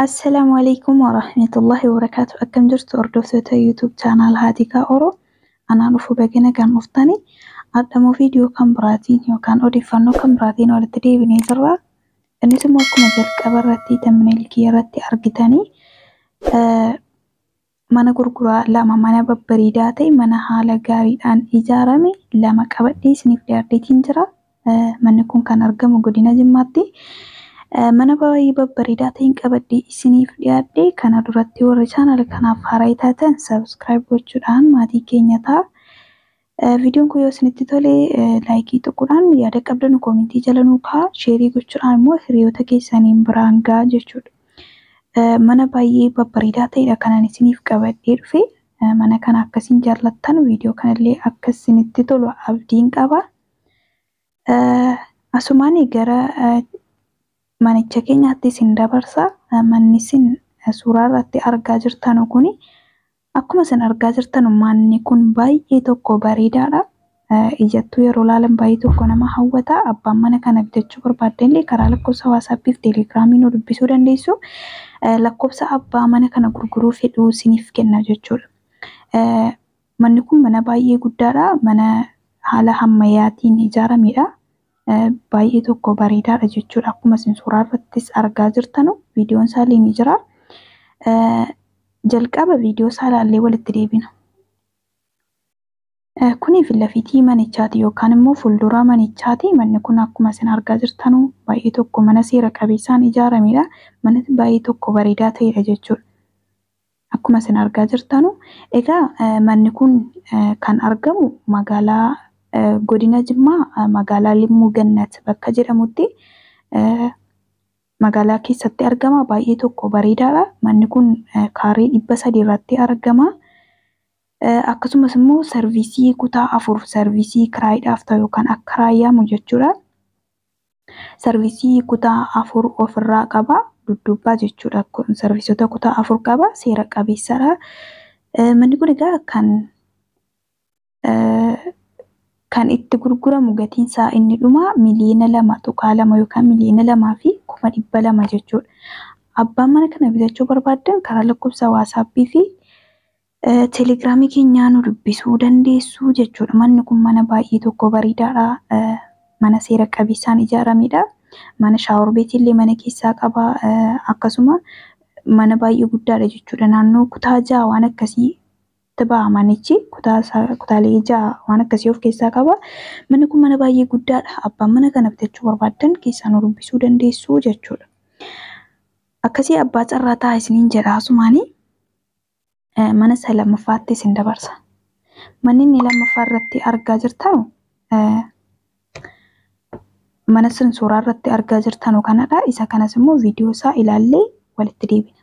Assalaamu alaikum warahmatullahi wabarakaatu. Akkam jirtu hordoftoota YouTube channel Haatikaa Oro. Anaan dhufu baga nagaan dhuftani. Har'ammoo viidiyoo kan biraatiin yookaan odeeffannoo kan biraatiin walitti deebinee jirra. Innis immoo akkuma jalqaba irratti thumbnail irratti argitanii mana gurguraa lama, mana babbareedaa ta'e, mana haala gaariidhaan ijaarame lama qabadhee isiniif dhiyaadheetiin jira. Manni kun kan argamu godina Jimmaatti. Mana baay'ee babbareedaa ta'een qabadhee isiniif dhiyaadhe. Kana duratti warri chaanala kanaaf haaraa taatan subscribe gochuudhaan maatii keenya ta'a. Viidiyoon kun yoo isinitti tole laayikii tuquudhaan yaada qabdan koomentii jala nuu kaa'aa. Sheerii gochuudhaan immoo hiriyoota keessaniin biraan gahaa jechuudha. Mana baay'ee babbareedaa ta'edha kanan isiniif qabadhee dhufe. Mana kana akkasiin jaallattan, viidiyoo kanallee akka isinitti tolu abdiin qaba. Asumaan gara manicha keenyaatti isin dabarsa. Manni isin suuraa irratti argaa jirtan kuni, akkuma isin argaa jirtan, manni kun baay'ee tokko bareedaadha. Ijattuu yeroo ilaalan baay'ee tokko nama hawwata. Abbaan mana kana bitachuu barbaaddan illee karaa lakkoofsa WhatsAppii fi Telegramii nu dubbisuu dandeessu. Lakkoofsa abbaa mana kana gurguruu fedhuu isiniif kenna jechuudha. Manni kun mana baay'ee guddaadha. Mana haala ammayyaatiin ijaaramedha. Baay'ee tokko bareedaadha jechuudha. Akkuma isin suuraa irrattis argaa jirtanu viidiyoon isaa ni jira. Jalqaba viidiyoo isaa ilaallee walitti deebina. Kuni filafiitii manichaati yookaan immoo fuuldura manichaati. Manni kun akkuma isin argaa jirtanu baay'ee tokko mana seera qabeessaan ijaaramedha. Mana baay'ee tokko bareedaa ta'edha jechuudha. Akkuma isin argaa jirtanu egaa manni kun kan argamu magaalaa godina Jimmaa, magaalaa Limmuu Gannat bakka jedhamutti magaalaa keessatti argama. Baay'ee tokko bareedaadha. Manni kun kaaree 300 irratti argama. Akkasumas immoo sarviisii kutaa 4, sarviisii kiraayiidhaaf ta'u yookaan akka raayyaamu jechuudha. Sarviisii kutaa 4 ofirraa qaba. Dudduubbaa jechuudha. Sarviisota kutaa 4 qaba. Seera qabeessadha. Manni kun egaa kan itti gurguramu gatiin isaa inni dhuma 2.2 miliyoona yookaan 2,200,000 jechuudha. Abbaan mana kana bitachuu barbaaddan karaa lakkoofsa WhatsAppii fi Telegramii keenyaa nu dubbisuu dandeessu jechuudha. Manni kun mana baay'ee tokko bareedaadha. Mana seera qabeessaan ijaaramedha. Mana shower beetii illee mana keessaa qaba. Akkasuma mana baay'ee guddaadha jechuudha. Naannoo kutaa 6 waan akkasii ba'a manichi. Kutaalee 6 waan akkasii of keessaa qaba. Manni kun mana baay'ee guddaadha. Abbaan mana kana bitachuu barbaaddan keessaa nu dubbisuu dandeessu jechuudha. Akkasii abbaa carraa ta'a isiniin jedha. Asumaanii mana isa lammaffaatti isin dabarsa. Manni inni lammaffaa irratti argaa jirtanu mana isin suuraa irratti argaa jirtanu kanadha. Isa kanas immoo viidiyoo isaa ilaallee walitti deebina.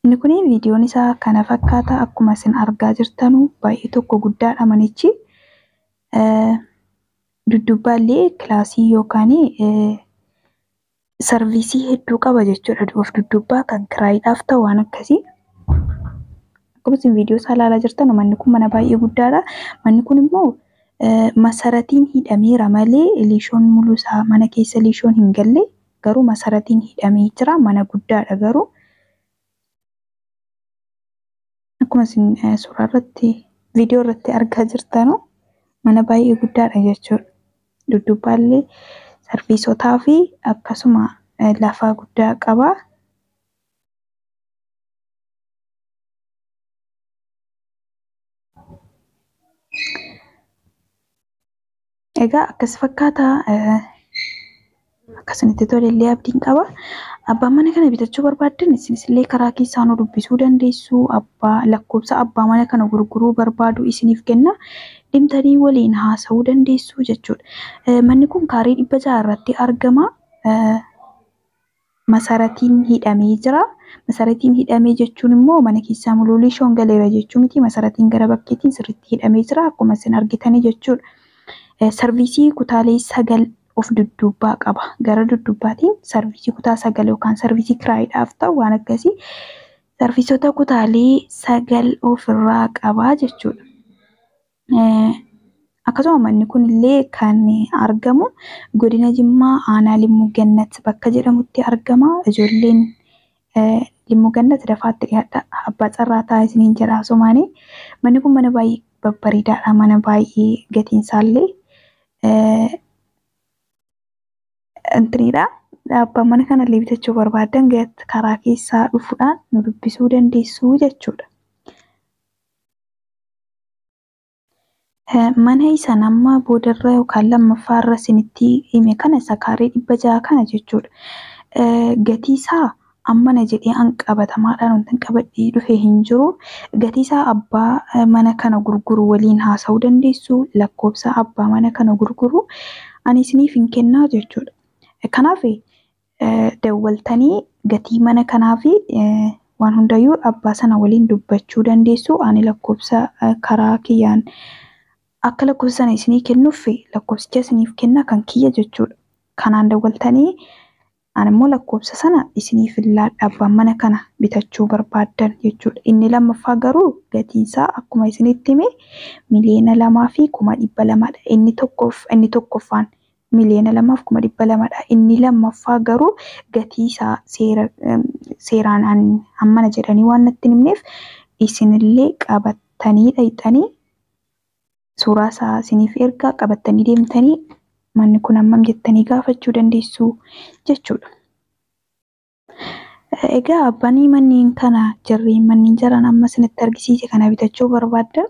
Inni kun viidiyoon isaa kana fakkaata. Akkuma isin argaa jirtanu baay'ee tokko guddaadha manichi. Dudduubbaallee kilaasii yookaan sarviisii hedduu qaba jechuudha. Of dudduubbaa kan kiraayiidhaaf ta'u waan akkasii. Akkuma isin viidiyoo isaa ilaalaa jirtan manni kun mana baay'ee guddaadha. Manni kun immoo masaratiin hidhameera malee liishoon muluusaa mana keessa liishoon hin galle, garuu masaratiin hidhamee jira. Mana guddaadha garuu. Akkuma isin suuraa irratti, viidiyoo irratti argaa jirtanu mana baay'ee guddaadha jechuudha. Dudduubbaallee sarviisotaa fi akkasuma lafa guddaa qaba. Egaa akkas fakkaata. Akkasinitti tole illee abdiin qaba. Abbaan mana kana bitachuu barbaaddan isinis illee karaa keessaa nu dubbisuu dandeessu. Abbaa lakkoofsa abbaa mana kana gurguruu barbaadu isiniif kenna. Dhimtanii waliin haasa'uu dandeessu jechuudha. Manni kun kaaree 600 irratti argama. Masaratiin hidhamee jira. Masaratiin hidhamee jechuun immoo mana keessaa muluu liishoon galeera jechuu miti. Masaratiin gara bakkeetiin sirriitti hidhamee jira akkuma isin argitanii jechuudha. Sarviisii kutaalee 9 of dudduubbaa qaba. Gara dudduubbaatiin sarviisii kutaa 9 yookaan sarviisii kiraayiidhaaf ta'u waan akkasii sarviisota kutaalee 9 ofirraa qaba jechuudha. Akkasuma manni kunillee kan argamu godina Jimmaa aanaa Limmuu Gannat bakka jedhamutti argama. Ijoolleen Limmuu Gannat dafaatti dhiyaadha. Abbaa carraa ta'a isiniin jedha asumaanii. Manni kun mana baay'ee babbareedaadha. Mana baay'ee gatiin isaallee intiniidha. Abbaan mana kanallee bitachuu barbaaddan karaa keessaa dhufuudhaan nu dubbisuu dandeessu jechuudha. Mana isaan amma boodarra yookaan lammaffaarra isinitti hime kana isa kaaree 600 kana jechuudha. Gatii isaa ammana jedhee an qabatamaadhaan wanti qabadhee dhufe hin jiru. Gatii isaa abbaa mana kana gurguru waliin haasa'uu dandeessu. Lakkoofsa abbaa mana kana gurguru ani isiniif hin kennaa jechuudha. Kanaaf dawwaltanii gatii mana kanaa fi waan hundayyuu abbaa sana waliin dubbachuu dandeessu. Ani lakkoofsa karaa kiyyaan akka lakkoofsa sana isinii kennuuf lakkoofsicha isiniif kenna kan kiyya jechuudha. Kanaan dawwaltanii ani immoo lakkoofsa sana isiniif laadha abbaan mana kana bitachuu barbaaddan jechuudha. Inni lammaffaa garuu gatiin isaa akkuma isinitti hime 2,200,000dha. Inni tokkoffaan 2,200,000dha. Inni lammaffaa garuu gatii isaa seeraan hammana jedhanii waan natti hin himneef isinillee qabattanii dhaqxanii suuraa isaa isiniif ergaa qabattanii deemtanii manni kun hammam jettanii gaafachuu dandeessu jechuudha. Egaa abbaan manneen kana jarreen manneen jaran amma isinitti argisiise kana bitachuu barbaaddan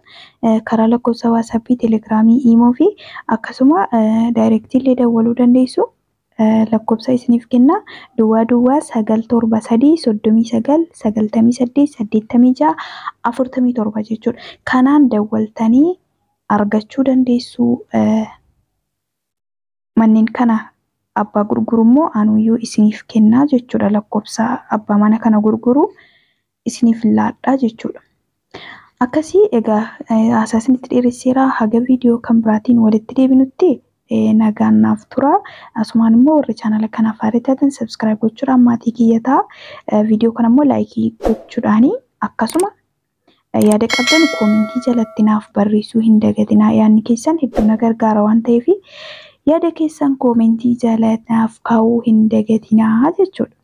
karaa lakkoofsa waasappii, telegiraamii, iimoo fi akkasuma daayirektiillee dawwaluu dandeessu. Lakkoofsa isiniif kenna duwwaa duwwaa 973 39 98 86 47 jechuudha. Kanaan dawwaltanii argachuu dandeessu. Manneen kana abbaa gurguru immoo anuyyuu isiniif kennaa jechuudha. Lakkoofsa abbaa mana kana gurguru isiniif laadhaa jechuudha. Akkasii egaa haasaa isinitti dheeresseera. Haga viidiyoo kan biraatiin walitti deebinutti nagaan naaf tura. Asumaan immoo warri chaanala kanaaf haaraa taatan subscribe gochuudhaan maatii kiyya ta'a. Viidiyoo kana immoo laayikii gochuudhaani akkasuma yaada qabdan koomentii jalatti naaf barreessuu hin dagatinaa. Yaadni keessan hedduu na gargaara waan ta'eef yaada keessan koomentii jala naaf kaa'uu hin dagatinaa jechuudha.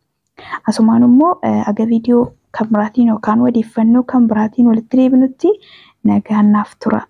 Asumaan immoo aga viidiyoo kan biraatiin yookaan odeeffannoo kan biraatiin walitti deebinutti nagaan naaf tura.